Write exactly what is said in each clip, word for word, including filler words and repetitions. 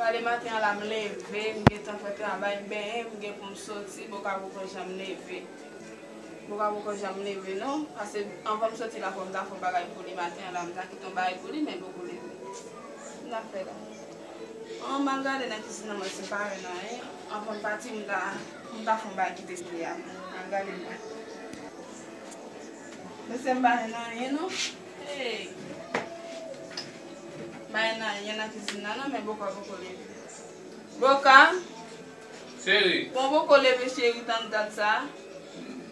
Ale maten an la, m leve, m gentan fè travay, m benyen, m gen pou m soti, Bokaboko janm leve. Bokaboko janm leve non, paske anvan m soti la, fò m ta fè yon bagay pou li maten an la, m ta kite yon bagay pou li, men l poko leve. M ta fè la. An, m al gade nan kizin nan, mwen si m pa jwenn anyen. Anvan m pati, m ta, m ta fè yon bagay kite sou li a. M al gade m wè. Mesye, m pa jwenn anyen non. Hey. M pa jwenn anyen nan kizin nan non, men Boka poko leve. Boka! Cheri. Bon, poko leve cheri, tann dat sa.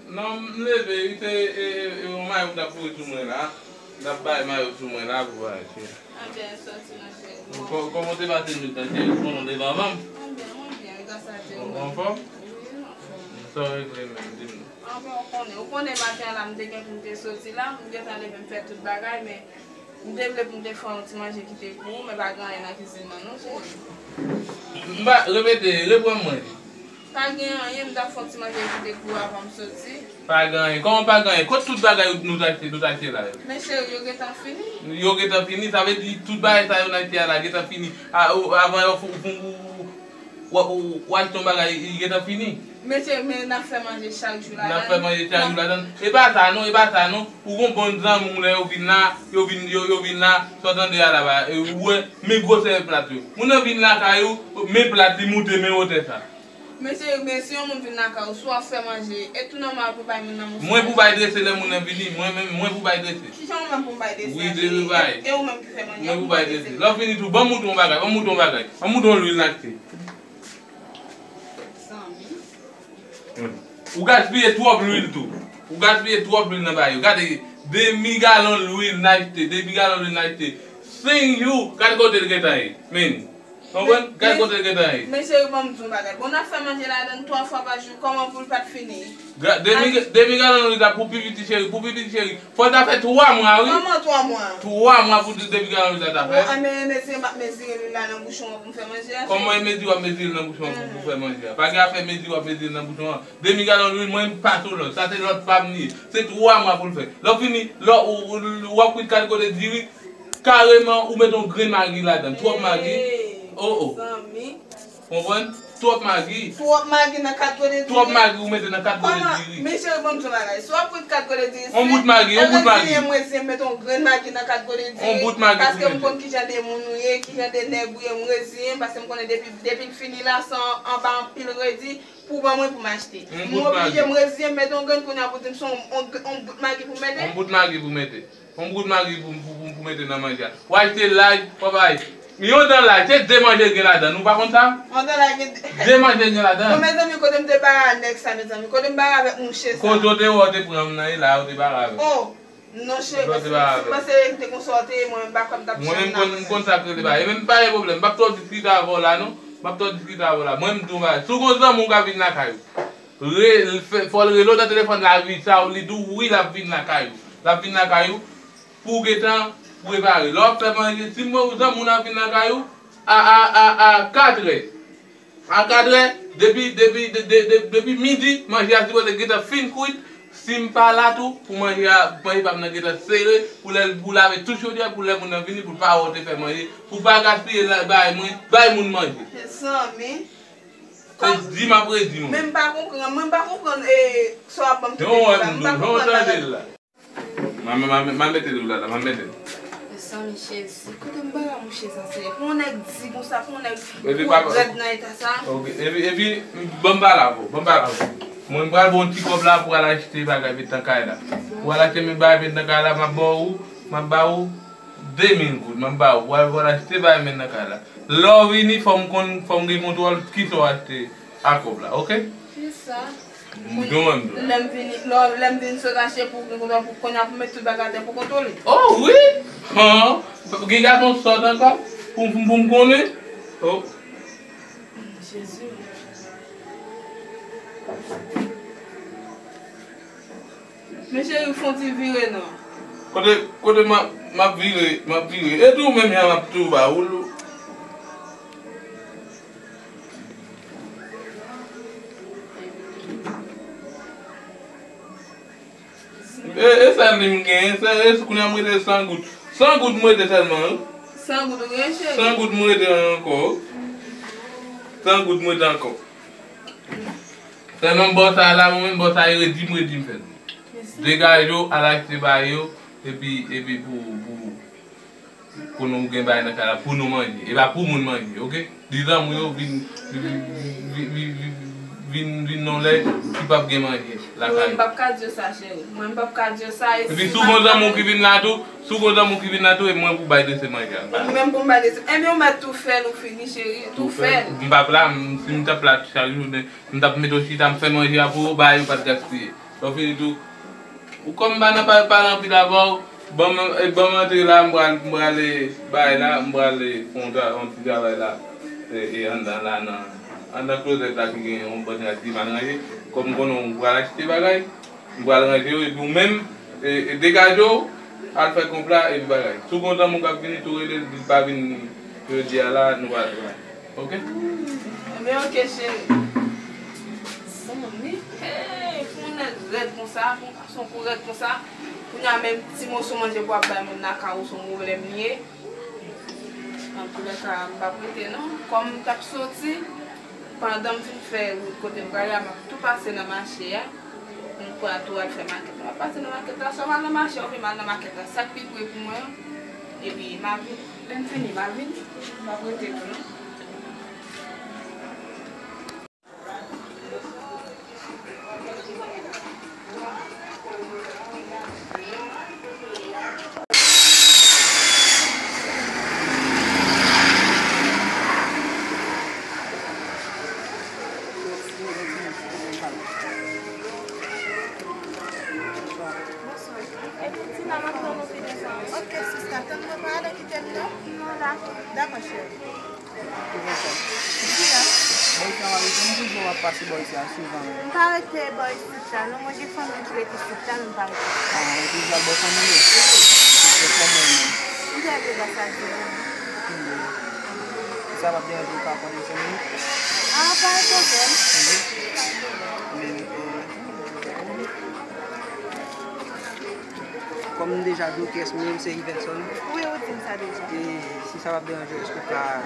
Non, m leve, li te, e, e, e, yon mayo m t ap foure sou mwen la. M t ap bay mayo sou mwen la pou bay, cheri. Anben, sòti non cheri. Kò-, kòman w te pase nwit lan, cheri? Ou konnen w te pa vanm? Anben, mwen byen, gras a Dye. Ou anfòm? Wi, m anfòm. Sa w regle menm, di m non. Anben, ou konnen, ou konnen maten an la, m te gen pou m te soti la, m gentan leve, m fè tout bagay, men m te vle pou m te fè yon ti manje kite pou ou, men pa gen anyen nan kizin nan non, cheri. M pa, repete, reprann mwen. Pa gen anyen, m t ap fè yon ti manje kite pou ou avan m soti. Pa gen anyen. Kòman pa gen anyen? Kot tout bagay nou t achte, nou t achte la yo? Men cheri, yo gentan fini. Yo gentan fini? Sa vle di tout bagay sa yo n achte a la gentan fini. A, ou, avan yo fou, fou, ou, ou, ou, ou achte yon bagay, li gentan fini? Men cheri, men n ap fè manje chak jou ladan. N ap fè manje chak jou ladan. E pa sa non, e pa sa non. Ou gon bon zanmi w lè yo vin la, yo vin, yo, yo vin la, sa w tande a la ba, e, ou wè, men gwosè plat yo. Moun nan vin lakay ou, men plat li moute, men wotè sa. Men cheri, men si yon moun vin lakay ou, si w ap fè manje, e tou nòmal pou bay moun nan mouch. Mwen pou bay drese lè moun nan vini, mwen menm, mwen pou bay drese. Kijan ou menm pou m bay drese a, cheri? Wi, drese bay. E, e ou menm ki fè manje, mwen pou bay drese. Lè w fini tou, ban m montre yon bagay, ban m montre yon bagay. Ban m montre yon lwil n achte. Zanmi. Ou gaspiye twòp lwil tou. Ou gaspiye twòp lwil nan bagay yo. Gade, demi galon lwil n achte, demi galon lwil n achte. Sen jou, gade kote l gentan ye. Men, konprann? Gade kote l gentan ye. Men cheri, ban m di w yon bagay. Bon, n ap fè manje ladan twa fwa pa jou, kòman pou l pa t fini? Ga-, demi, demi galon lwil la pou pi piti cheri, pou pi piti cheri. Fò l ta fè twa mwa, wi. Kòman twa mwa? Twa mwa pou demi galon lwil la ta fè. Bon, a, men mezire, m ap mezire lwil la nan bouchon an pou m fè manje a, cheri. Kòman e mezire w ap mezire l nan bouchon an pou, pou fè manje a? Pa gen afè mezire w ap mezire l nan bouchon an. Demi galon lwil, mwen m pase w lòd. Sa se lòd pa m li ye. Se twa mwa pou l fè. Lè w fini, lè w, w, w, w ap kwit kat kote diri, kareman, ou mete yon grenn magi ladan. Twòp magi. Hey, oh, oh. Zanmi. Konprann? Twòp magi. Twòp magi nan kat gode diri. Twòp magi ou mete nan kat gode diri. Men cheri, ban m di w bagay. Si w ap kwit kat gode diri, yon bout magi, yon bout magi. Lè m reziyen m, reziyen m, mete yon grenn magi nan kat gode diri. Yon bout magi pou mete. Paske m konn kijan de moun ou ye, kijan de nèg ou ye, m reziyen m, paske m konnen depi, depi l fini la, se anba anpil redi pou ban mwen pou m achte. M oblije, m reziyen m, mete yon grenn kounye a pou di m se yon, yon, yon bout magi pou mete. Yon bout magi pou mete. Yon bout magi pou, pou, pou, pou mete nan manje a. W achte laj, w ap bay. Yon dan laj, se de manje gen ladan, nou pa konn sa? Yon dan laj gen de. De manje gen ladan. Bon, mezanmi, kote m te bare a nèg sa, mezanmi? Kote m bare avèk mouche sa? Kote w te wè w te pran m nan, e la w te bare avèk. Oh, non, cheri, paske si m panse m te konn sa w te ye, mwen menm m pa kwè m t ap janm nan. Mwen menm m konn sa k rele bare. E menm pa gen pwoblèm, m p ap twò diskite avè w la, non. M p ap twò diskite avè w la. Mwen menm m tou bare. Si w gon zanmi w ka vin lakay ou. Re, l fè, fò l rele w nan telefòn, l avise w, li di w wi, l ap vin lakay ou. L ap vin lakay ou pou w gentan prepare. Lè w ap fè manje, si moun, zanmi w nan vin lakay ou, a, a, a, a katrè. A katrè, depi, depi, de, de, de, depi midi, manje a sipoze gentan fin kwit. Si m pa la tou, pou manje a, manje pa m nan gentan sere, pou lè, pou lave tout chodyè, pou lè moun nan vini, pou l pa wè w te fè manje, pou pa gaspiye la, bay mwen, bay moun manje. Mezanmi. Se di m ap redi mwen. Men m pa konprann, mwen m pa konprann, e, sa w ap ban m tande la. M pa konprann bagay. M a, m a, m a mete l la, la, m a mete l. Mezanmi, Jezi, kote m ba mouche sa, Senyè? Pou yon nèg di konsa, pou yon nèg pou rèd nan eta sa. Ok, epi, epi, ban m pale avè w, ban m pale avè w. Mwen, m pral ba w yon ti kòb la pou al achte bagay mete nan kay la. Pou al achte men bagay mete nan kay la, m ap ba w, m ap ba w de mil goud, m ap ba w, pou al, pou al achte bagay mete nan kay la. Lè w vini, fò m konn, fò m gen kontwòl kisa w achte a kòb la, ok? Kisa? M gen yon. Lè m vini, lè, lè m vin sot achte pou gen kontwòl, pou kounye a pou met tout bagay atè pou kontwole. Oh, wi! Han! Gen gason sòt ankò? Pou, pou, pou m konnen? Oh. Jezi. Men cheri, fè yon ti vire non. Kote, kote m ap, m ap vire, m ap vire. E tou menm jan m ap tou ba ou. E, e sèl li m genyen, se, e kounye a m rete san goud. San goud m rete sèlman, wi. San goud ou genyen, cheri? San goud m rete ankò, wi. San goud mwen te ankò. Sèlman bò sa la, mwen menm bò sa e redi m, redi m fè l. Degaje w, al achte ba yo, epi, epi pou, pou, pou nou gen bagay nan kay la, pou nou manje. E pa pou moun manje, oke? Di zanmi w yo vin, vin, vin, vin, vin, vin, vin nan lè ki p ap gen manje lakay. Mwen, m p ap ka di w sa, cheri. Mwen, m p ap ka di w sa, e epi si w gon zanmi w ki vin la tou, si w gon zanmi w ki vin la tou, e mwen pou bay dese manje a. Ou menm pou m bay dese. Ebyen, ou mèt tou fè l, ou fini, cheri. Tou fè l. M p ap la, m, si m t ap la chak jounen, m t ap mete w chita, m fè manje a pou ou, bay ou pa t gaspiye. Lè w fini tou, ou kòm m pa nan pa, pale anpil avè w, ban m, e, ban m antre la, m pral, m pral, e, bay la, m pral, e, fè yon tra-, yon ti travay la, e, e, anndan la, nan, anndan klozèt la ki gen yon bann rad ki mal ranje. Kòm m konnen w pral achte bagay, m pral ranje yo, epi ou menm, e, e, degaje w, al fè konpla, epi bagay. Si w gon zanmi w k ap vini, tou rele l, di l pa vin jodi a la, nou pral travay. Oke? Ebyen, oke, cheri. Zanmi, hey, pou yon nèg rèd konsa, pou yon gason kou rèd konsa, kounye a menm ti moso manje pou ap bay moun lakay ou, se yon pwoblèm li ye. Antoulèka, m p ap rete non. Kòm m t ap soti, pandan m fin fè wout kote m prale a, m ap tou pase nan mache a. M pral tou al fè makèt la. M ap pase nan makèt la, swa m al nan mache a, oubyen m al nan makèt la. Sa k pi pre pou mwen an, epi m ap vini. Lè m fini, m ap vini. M p ap rete tou non. Bonswa. Epi, Tina, m ap tann ou pi devan. Oke, sista, tann mwen pa ale, kite m non. Non, dakò. Dakò, cheri. Ki sa? Bò isit la w ap rete, m toujou w ap pase bò isit la souvan menm. M pa rete bò isit la non, mwen gen fanmi ki rete isit la, men m pa rete isit la. Ah, ou toujou al bò fanmi w yo? Wi. Ou gen fanmi w menm? M gen de gras a Dye wi. Enben, si sa p ap deranje w, ou ka pran de senk minit? Ah, pa gen pwoblèm. Mhm. Pa gen pwoblèm. Men, euh, Kòm m deja di w kiyès mwen ye, m se Iverson. Wi, ou di m sa deja. E si sa p ap deranje w, èske w ka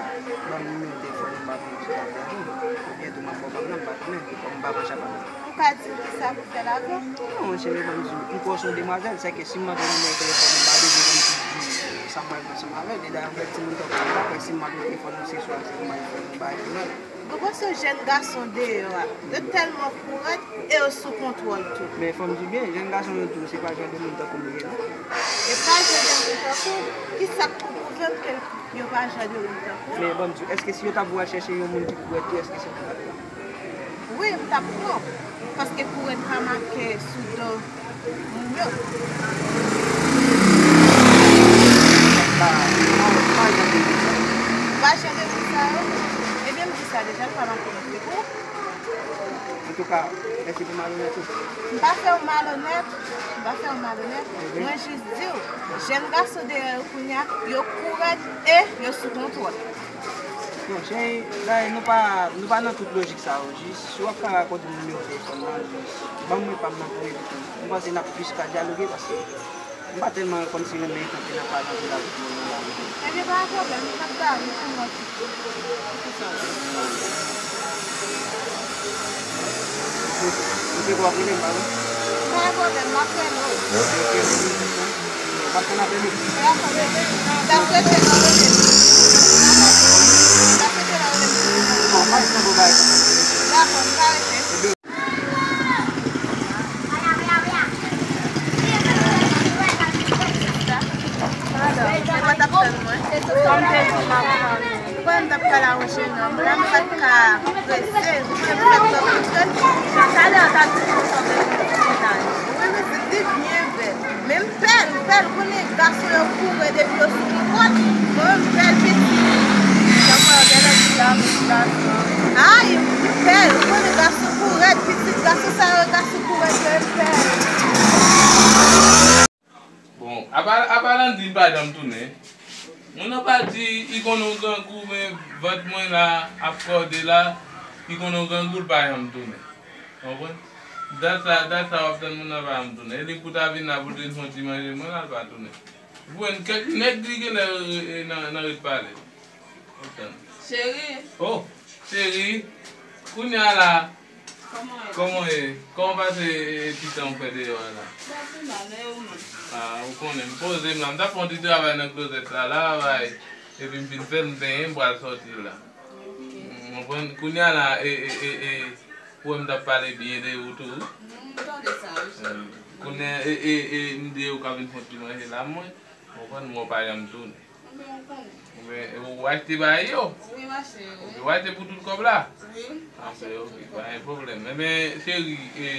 ban m nimewo telefòn ou, m ba nou, si sa p ap deranje w? Oubyen tou m ap ba w pa m nan, m pa konnen, kòm m pa mache a pa m nan. Ou ka di m kisa pou fè l avè w? Non, monchè, men ban m di w, m kwè w se yon demwazèl, sèke si m mande w nimewo telefòn ou, m pa bezwen kòmsi di w sa m pral fè ansanm avè l. E dayè, yon bèl timoun tankou w, m pa kwè si m mande w telefòn ou, se swa se pou m al fè yon bagay pou l. Ou konn se jèn gason deyò a, yo tèlman kou rèd e yo sou kontwòl tou. Men fò m di w byen, jèn gason yo tou, se pa jan de moun tankou m yo ye non. E pa jan de moun tankou w? Kisa k pou pwouve m ke yo pa jan de moun tankou w? Men ban m di w, èske si yo t ap voye al chèche yon moun ki kou rèd tou, èske se ou ki t ap pran? Wi, m t ap pran, paske kou rèd pa make sou do moun yo. Pa, pa, pa jan de moun sa yo. Pa jan de moun sa yo? Ebyen, m di sa deja, l pa make non. Antouka, mèsi pou malonèt ou. M pa fè w malonèt, m pa fè w malonèt. Mhm. Mwen jis di w, jèn gason deyò yo kounye a, yo kou rèd e yo sou kontwòl. Non, cheri, bagay, nou pa, nou pa nan tout lojik sa yo. Jis, si w ap ka rakonte m nimewo telefòn nan, jis ban mwen pa m nan pou evite. M panse n ap plis ka dyaloge, paske m pa tèlman kòmsi renmen kanpe nan pale anpil avèk moun nan la. Ebyen, pa gen pwoblèm, m p ap ba w, m konn w anpil. Ou te, ou te kwa rele m, pa vre? Pa gen pwoblèm, m ap rele w. Ok, ok, ok. W ap tann apèl ou? Dakò, bebe. M ap rete nan rele m. M ap rete nan rele m. Bon, m ap tann pou bagay sa. Dakò, m ka rete. Ebyen. Madam, ou pa t ap tann mwen? Ou kwè m t ap pale a yon jenòm la, m pa t ka prese, ou konnen m fèk rankontre l. Talè an t ap di nou sanble yon ti mennaj. Wi, wi, li byen bèl. Men m pè l, m pè l, konnen gason yo kou rèd epi yo sou kontwòl. Mwen menm m pè l piti. Sa fè w genlè di sa, men ti gason. Ay, m pè l, ou konnen gason kou rèd, pitit gason sa yo, gason kou rèd yo, m pè l. Bon, apa, apa Landy pa janm tounen. Moun nan pa di, li konn yon grangou, men vant mwen la, ap kòde la, li konn yon grangou, l pa janm tounen. Konprann? Dat sa, dat sa w ap tann moun nan pa janm tounen. E li pou ta vin la pou l te fè yon ti manje mwen la, l pa tounen. Jwenn kèk nèg li genlè, e, nan, nan ret pale. W ap tann. Cheri. Oh! Cheri, kounye a la, kòman w ye? Kòman w pase, e, ti tan w fè deyò a la? Bon, pi mal, e ou menm? Ah, ou konnen, m poze m la. M t ap fè yon ti travay nan klozèt la, la, bay. Epi m fin fè l, m benyen, m pral sòti l la. Ok. M konprann. Kounye a la, e, e, e, e, ou wè m t ap pale byen de ou tou. M tande sa, wi, cheri. Kounye a, e, e, e, m di ou ka vin fè yon ti manje la, mwen. Ou konprann, mwen pa janm tounen. Ebyen, ou konnen. Ebyen, ou achte bagay yo? Wi, m achte yo, wi. Ou achte pou tout kòb la? Wi. Ah, se ok, pa gen pwoblèm. Ebyen, cheri, e,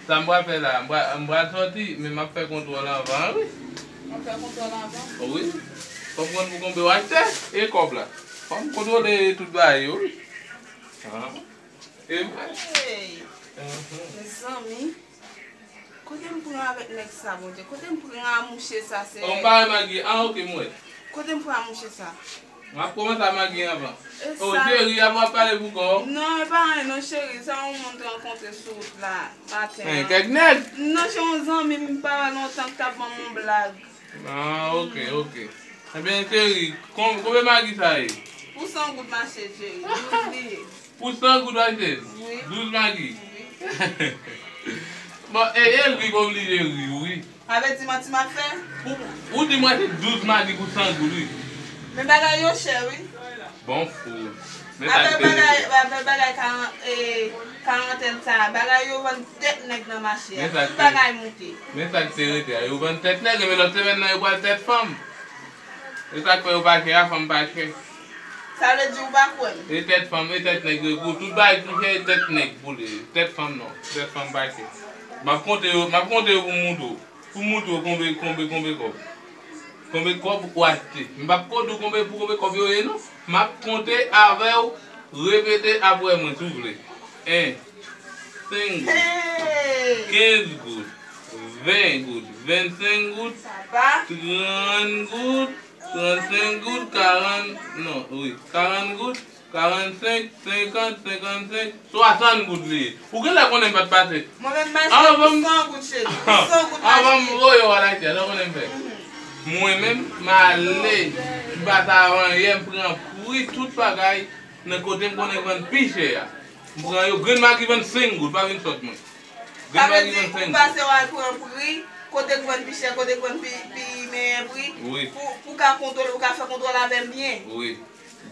sa m pral fè la, m pral, m pral sòti, men m ap fè kontwòl anvan, wi. W ap fè kontwòl anvan? Wi. Fò m konn pou konbe w achte, e kòb la. Fò m kontwole tout bagay yo, wi. Ah. E vre. Hey! Mezanmi. Kote m pran avèk nèg sa, Bondye? Kote m pran a mouche sa, Senyè? Oh, m pa wè Magi. Ah, ok, m wè. Kote m pran a mouche sa? M ap kòmanse a Magi anvan. Oh, cheri, a m ap pale pou kò. Non, e pa anyen non, cheri. Se yon moun te rankontre sou wout la, maten an. Kèk nèg? Non, se yon zanmi m pa wè lontan ki t ap ban m yon blag. Ah, ok, ok. Ebyen, cheri, kon-, konbyen Magi sa ye? Pou san goud mache, cheri. Douz li ye. Pou san goud w achte? Wi. Douz Magi? Wi. Bon, e, e ri w oblije ri, wi. Avè di manti m ap fè? Ou, ou di m achte douz Magi pou san goud, wi. Men bagay yo chè, wi. Bon, fou. Men sa k te rete. Avè bagay, avè bagay karan-, e, karantèn sa a, bagay yo vann tèt nèg nan mache a. Tout bagay moute. Men sa k te rete a. Yo vann tèt nèg, men lòt semèn nan, yo pral tèt fanm. E sa k fè yo pa chè a, fanm pa chè. Sa vle di ou pa kwè m? E tèt fanm, e tèt nèg, yo, tout bagay ki chè, e tèt nèg pou li. Tèt fanm non, tèt fanm pa chè. M ap konte yo, m ap konte yo pou m montre w. Pou m montre w konbe, konbe, konbe kòb. Konbe kòb ou achte. M p ap konte w konbe, pou konbe kòb yo ye non. M ap konte avè w, repete apre mwen, si w vle. En. Senk goud. Hey! Kenz goud. Ven goud. Vennsenk goud. Papa. Trant goud. Trannsenk goud. Karann, non, wi. Karann goud. Karannsenk, senkant, senkannsenk, swasant goud li ye. Ou genlè konnen m pa t pase. Mwen menm m achte pou san goud, cheri. Pou san goud m achte. Anvan m voye w al achte, sa w konnen m fè? Mhm. Mwen menm, m ale, m pase avan yè, m pran pri tout bagay nan kote m konnen vann pi chè a. M pran yo, grenn Magi vann senk goud, pa vin sòt mwen. Sa vle di, ou pase w al pran pri, kote k vann pi chè, kote k vann pi, pi meyè pri, wi, pou, pou w ka kontwole, ou ka fè kontwòl avè m byen. Wi.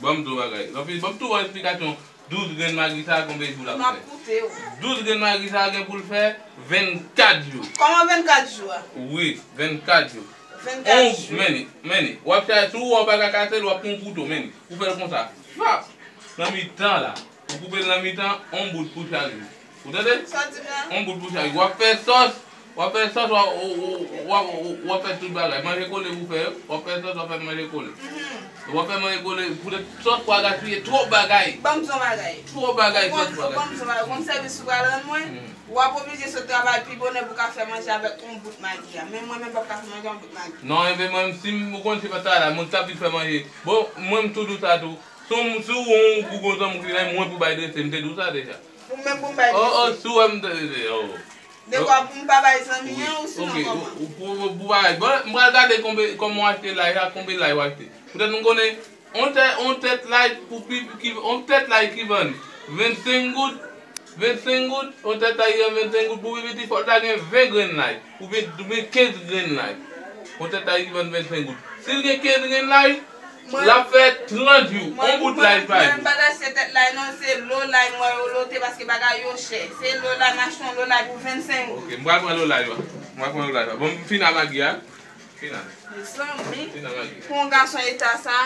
Ban m di w bagay. Zanmi, ban m tou yon esplikasyon. Douz grenn Magi sa a, konbyen jou l ap fè? M ap koute w. Douz grenn Magi sa a gen pou l fè vennkat jou. Kòman vennkat jou a? Wi, vennkat jou. Vennkat jou. Men, men, w ap chache, si w wè w pa ka kase l, w ap pran yon kouto, men, ou fè l konsa. Fap! Nan mitan la. Ou koupe l nan mitan, yon bout pou chak jou. Ou tande? Sa w di m la? Yon bout pou chak jou. W ap fè sòs, w ap fè sòs, w ap, w ap, w ap, w ap fè tout bagay. Manje kole pou fè yo. W ap fè sòs, w ap fè manje kole. Mhm. W ap fè manje kole, poutèt sòs pou w gaspiye twòp bagay. Ban m di w yon bagay. Twòp bagay, sòs pou w gaspiye. Ban m di w yon bagay. Ou konn sèvis ou pral rann mwen? Mhm. W ap oblije sot travay pi bonè pou w ka fè manje avèk yon bout Magi a. Men mwen menm, m p ap ka fè manje yon bout Magi. Non, enben mwen, si m, ou konn se pa sa la, mwen k ap vin fè manje. Bon, mwen, m tou di w sa tou. Si w, si w wè yon gwo zanmi w ki la, mwen pou bay drese, m te di w sa deja. Ou menm pou m bay drese. Oh, oh, si w wè m te, oh. Dekwa pou m pa bay zanmi an, ou sinon kòman? Ok, ou, ou pou, pou bay. Bon, m pral gade konbe, kòman w achte lay la, konbe lay w achte. Poutèt m konnen, yon tè-, yon tèt lay pou pi, ki, yon tèt lay ki vann vennsenk goud, vennsenk goud, yon tèt lay ki vann vennsenk goud pou pi piti, fò l ta gen ven grenn lay, oubyen, oubyen kenz grenn lay. Yon tèt lay ki vann vennsenk goud. Si l gen kenz grenn lay, l ap fè trant jou, yon bout lay pa jou. Mwen, mwen, mwen, mwen pa t achte tèt lay non, se lo lay m wè yo lote paske bagay yo chè. Se lo lay, m achte yon lo lay pou vennsenk goud. Ok, m pral pran lo lay la. M pral pran lo lay la. Bon, m fin a Magi a. Fin a. Mezanmi, fin a Magi. Pou yon gason eta sa,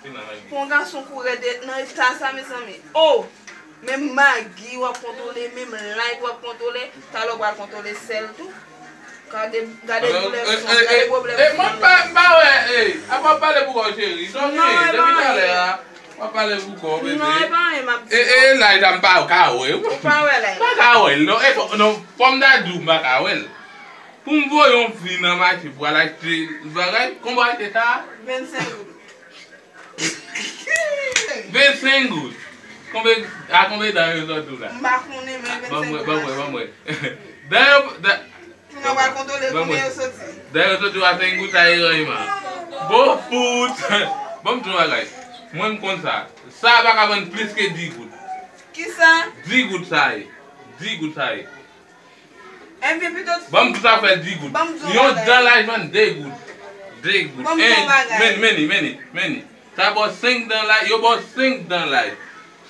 fin a Magi. Pou yon gason kouri de, nan eta sa, mezanmi. Oh! Menm Magi w ap kontwole, menm lay w ap kontwole, talè w pral kontwole sèl tou. Gade, gade doulè fanm, gade pwoblèm fanm. Mwen pa, m pa wè, ey, apa w ap pale pou kò w, cheri? Sa w genyen? Depi talè a, w ap pale pou kò w, bebe. Non, e pa anyen m ap di. E, e, lay la, m pa ka wè l. Ou pa wè lay la? M pa ka wè l, non. E fò, non, fò m ta di w, m pa ka wè l. Pou m voye yon fi nan mache pou al achte bagay, konbyen w achte sa a? Vennsenk goud. Vennsenk goud. Konbyen, a konbyen dan yo sot ou la? M pa konnen, men vennsenk goud. Ban mwen, ban mwen, ban mwen. Dan yo, dan. Kounye a w al kontwole konbyen yo soti. Dan yo soti a senk goud, sa e ranjman. Bon fout. Ban m di w yon bagay. Mwen, m konn sa. Sa a pa ka vann plis ke dis goud. Kisa? Di goud sa ye. Di goud sa ye. Envye pito. Ban m tout afè di goud. Ban m di yon Yon bagay. Dan Laj vann de goud. De goud. Ban m di yon En, bagay. Men, men, men, men. Sa ba w senk Dan Laj, yo ba w senk Dan Laj.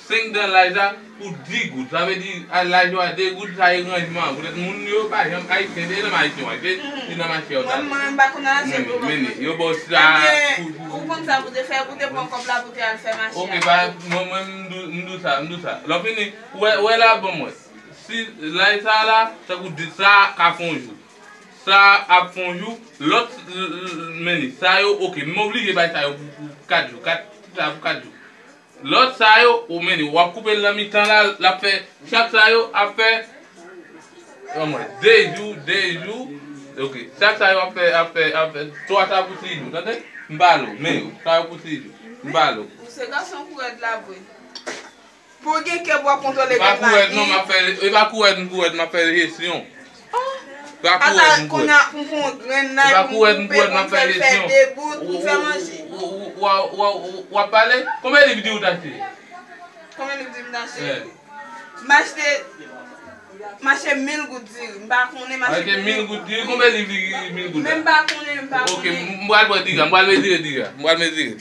Senk Dan Laj la pou di goud. Sa vle di, a laj yo a de goud, sa e ranjman. Poutèt moun yo pa janm ayisyen, se nan ayisyen yo achte, se nan mache yo Mwen, tande. mwen, m pa konn nan se Men, pou men, mwen. yo ba w sa Ebyen, pou, pou, ou konn sa pou te fè, pou te pran kòb la, pou te al fè mache Ok, a. pa, mwen, mwen, m di w, m di w sa, m di w sa. Lè w fini, wè, wè la, ban mwen. Si laj sa la, tankou di, sa ka fè yon jou. Sa ap fè yon jou, lòt, l- l- men li, sa yo, ok, m oblije bay sa yo pou, pou kat jou, kat, sa pou kat jou. Lòt sa yo, ou men li, w ap koupe l nan mitan la, l ap fè, chak sa yo ap fè, ban mwen, de jou, de jou, ok, chak sa yo ap fè, ap fè, ap fè, twa sa pou sis jou, tande? M pale w, men yo, sa yo pou sis jou, m pale w. Ou se gason kou rèd la vre. Pou w gen kè pou w ap kontwole E pa grenn kou rèd non, m magi. ap fè, e pa kou rèd m kou rèd, m ap fè jesyon. E pa kou Ata rèd m kou kounye rèd. a pou m pran yon grenn E laj, pa pou kou rèd m m kou koupe, rèd, m pou ap m fè fè l fè jesyon. de bout, pou m fè manje. Ou, ou, ou, ou, ou, ou ap pale? Konbyen liv di ou t achte? Konbyen liv di m t achte? Yeah. M achte, m achte mil goud diri. M pa konnen m achte Achte mil goud diri, konbyen liv li mil goud Men m la? pa konnen, m pa Ok, konnen. m pral pran diri, m pral mezire diri, m pral mezire.